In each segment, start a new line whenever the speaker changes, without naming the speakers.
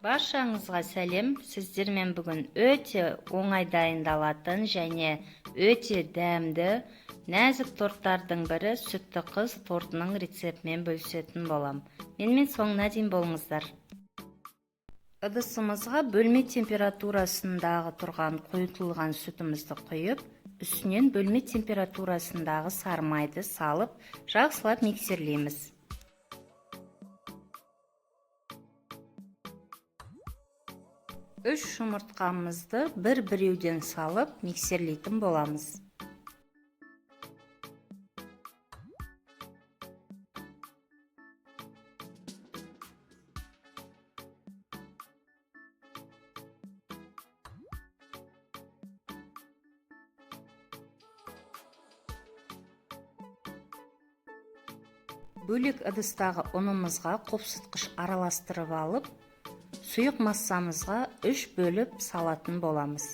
Баршаңызға сәлем. Сіздермен бүгін өте оңай дайындалатын және өте дәмді нәзік торттардың бірі сүтті қыз тортының рецептімен бөлісетін болам. Менімен соңына дейін болыңыздар. Ыдысымызға бөлме температурасындағы тұрған қойытылған сүтімізді құйып, үстінен бөлме температурасындағы сары майды салып, жақсылап миксерлейміз. Үш жұмыртқамызды бір-біреуден салып миксерлейтін боламыз. Бөлек ыдыстағы ұнымызға қопсытқыш араластырып алып, сұйық массамызға 3 бөліп салатын боламыз.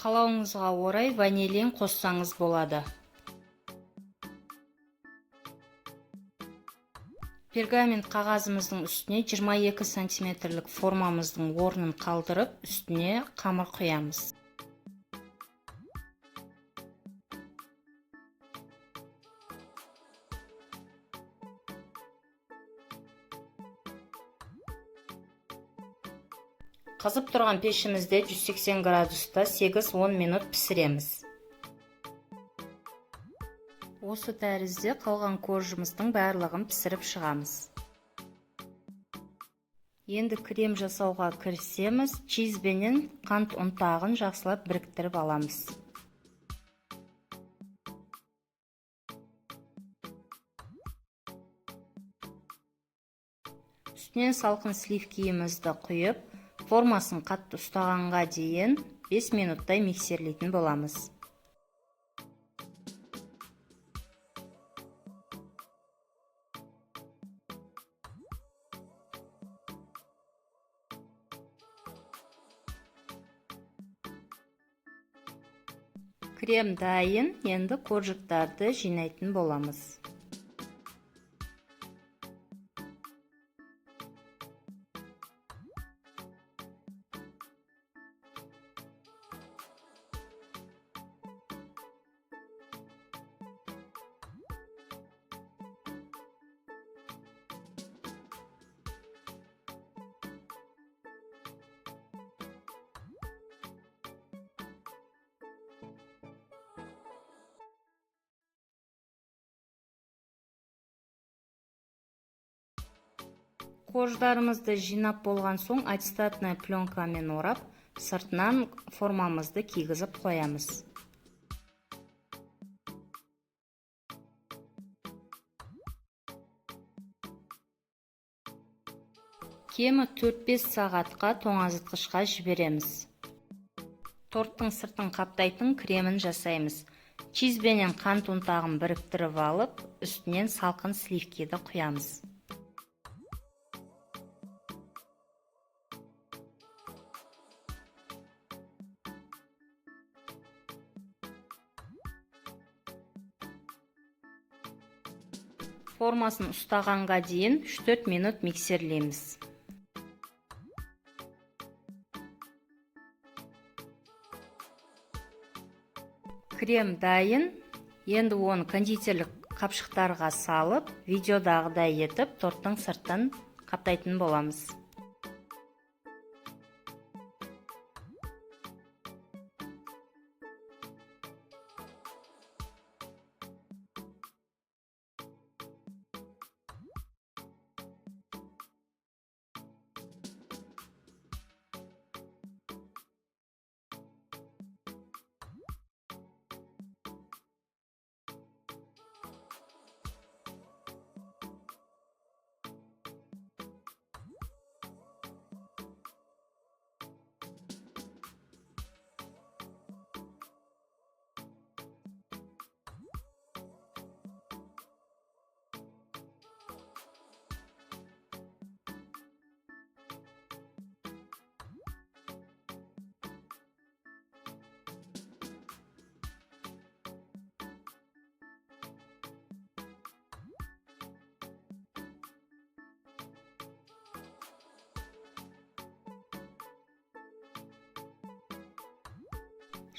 Қалауыңызға орай ванилин қоссаңыз болады. Пергамент қағазымыздың үстіне 22 сантиметрлік формамыздың орнын қалдырып, үстіне қамыр құямыз. Қызып тұрған пешімізде 180 градуста 8-10 минут пісіреміз. Осы тәрізде қалған коржымыздың барлығын пісіріп шығамыз. Енді крем жасауға кірісеміз. Чизбенен қант ұнтағын жақсылап біріктіріп аламыз. Үстінен салқын сливкиімізді құйып, формасын қатты ұстағанға дейін 5 минуттай миксерлейтін боламыз. Крем дайын, енді коржиктарды жинайтын боламыз. Корждарымызды жинап болған соң аттестатная пленкамен орап, сыртынан формамызды кигізіп қоямыз. Кемі 4-5 сағатқа тоңазытқышқа жібереміз. Торттың сыртын қаптайтын кремін жасаймыз. Чизбенен қант ұнтағын біріктіріп алып, үстінен салқын сливкиді құямыз. Формасын ұстағанға дейін 3-4 минут миксерлейміз. Крем дайын. Енді оны кондитерлік қапшықтарға салып, видеодағыдай етіп торттың сыртын қаптайтын боламыз.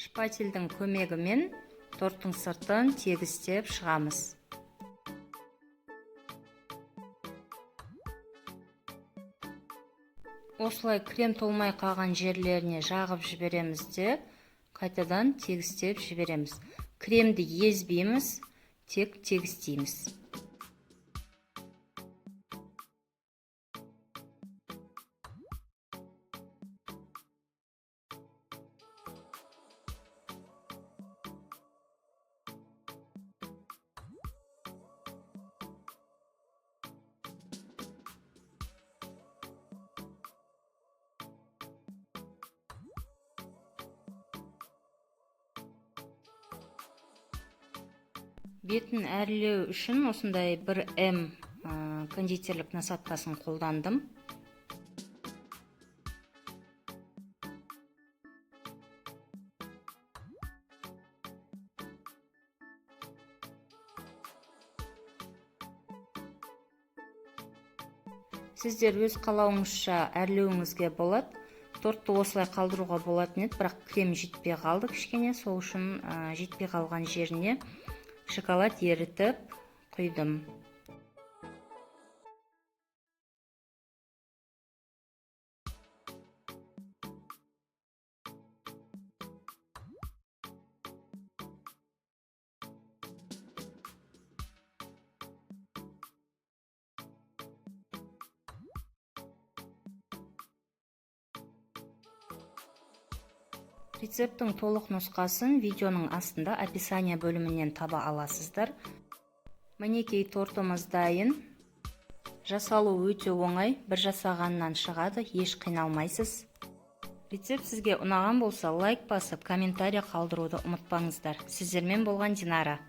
Шпательдің көмегімен торттың сыртын тегістеп шығамыз. Осылай крем толмай қалған жерлеріне жағып жібереміз де, қайтадан тегістеп жібереміз. Кремді езбейміз, тек тегістейміз. Бетін әрлеу үшін осындай 1М кондитерлік насадкасын қолдандым. Сіздер өз қалауыңызша әрлеуіңізге болады. Тортты осылай қалдыруға болатын еді, бірақ крем жетпей қалды кішкене, сол үшін жетпей қалған жеріне шоколад ерітіп құйдым. Рецепттің толық нұсқасын видеоның астында описание бөлімінен таба аласыздар. Мінекей, тортымыз дайын. Жасалу өте оңай, бір жасағаннан шығады, еш қиналмайсыз. Рецепт сізге ұнаған болса, лайк басып, комментарий қалдыруды ұмытпаңыздар. Сіздермен болған Динара.